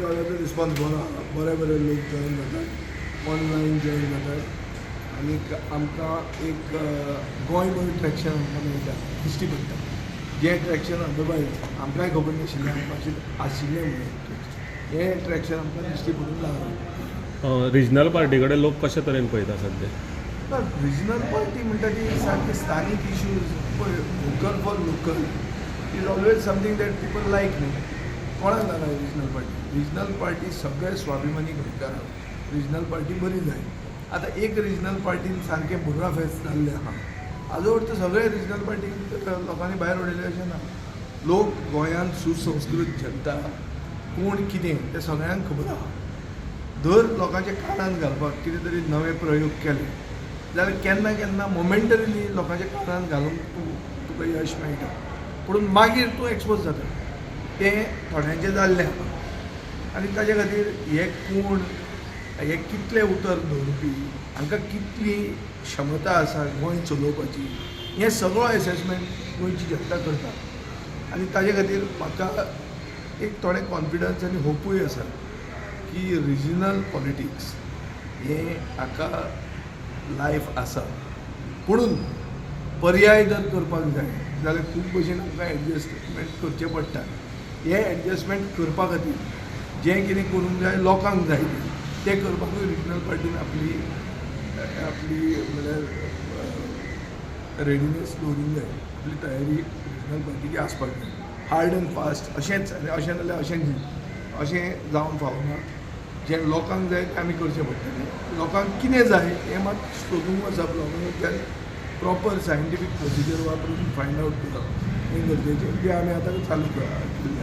गांवाचो response बरो आहा. बरे बरे लोक जॉयन जातात, ऑनलायन जॉयन जातात आनीक आमकां एक गोंयभर ट्रॅक्शन आमकां मेळटा, दिश्टी पडटा. जें ट्रॅक्शन अदरवायज आमकांय खबर नाशिल्लें, आमकां अशें आशिल्लें म्हणून हें ट्रॅक्शन आमकां दिश्टी पडूंक लागलां. रिजनल पार्टी कडेन लोक कशे तरेन पळयता सद्या? ना, रिजनल पार्टी म्हणटा ती सारकी स्थानीक इश्यूज. पळय, vocal for local is always something that people like न्ही. कोणाक नाका रिजनल पार्टी? रिजनल पार्टी सगळे स्वाभिमानी गोंयकारांक रिजनल पार्टी बरी जाय. आतां एक रिजनल पार्टीन सारकें बुर्रा फेस्त जाल्लें आहा. हाजो अर्थ सगळे रिजनल पार्टीक लोकांनी भायर उडयले अशें ना. लोक गोंयांत सुसंस्कृत जनता, कोण कितें तें सगळ्यांक खबर आहा. दर लोकांच्या कानान घालपाक कितें तरी नवे प्रयोग केले जाल्यार केन्ना केन्ना मोमेंटरीली लोकांच्या कानान घालूंक तूं तुका यश मेळटा, पूण मागीर तूं एक्सपोज जाता. तें थोड्यांचें जाल्लें आहा आनी ताजे खातीर हे कोण, हे कितले उतर दवरपी, हांकां कितली क्षमता आसा गोंय चलोवपाची, हें सगळो एसेसमेंट गोंयची जनता करता. आनी ताजे खातीर म्हाका एक थोडें कॉन्फिडन्स आनी होपूय आसा की रिजनल पॉलिटिक्स हें हाका लायफ आसा. पुणून पर्याय जर करपाक जाय जाल्यार खूब भशेन आमकां एडजस्टमेंट करचें पडटा. हें एडजस्टमेंट करपा खातीर जें कितें करूंक जाय, लोकांक जाय तें करपाकूय रिजनल पार्टीन आपली आपली म्हणल्यार रेडिनेस दवरूंक जाय. आपली तयारी रिजनल पार्टीची आसपाक जाय. हार्ड एंड फास्ट अशेंच आनी अशें जाल्यार अशेंच अशें जावन फावना. जें लोकांक जाय तें आमी करचें पडटलें. लोकांक कितें जाय हें मात सोदूंक वचप, लोकांक प्रॉपर सायंटिफीक प्रोसिजर वापरून फायंड आवट करप हें गरजेचें, जें आमी आतां चालू केलां.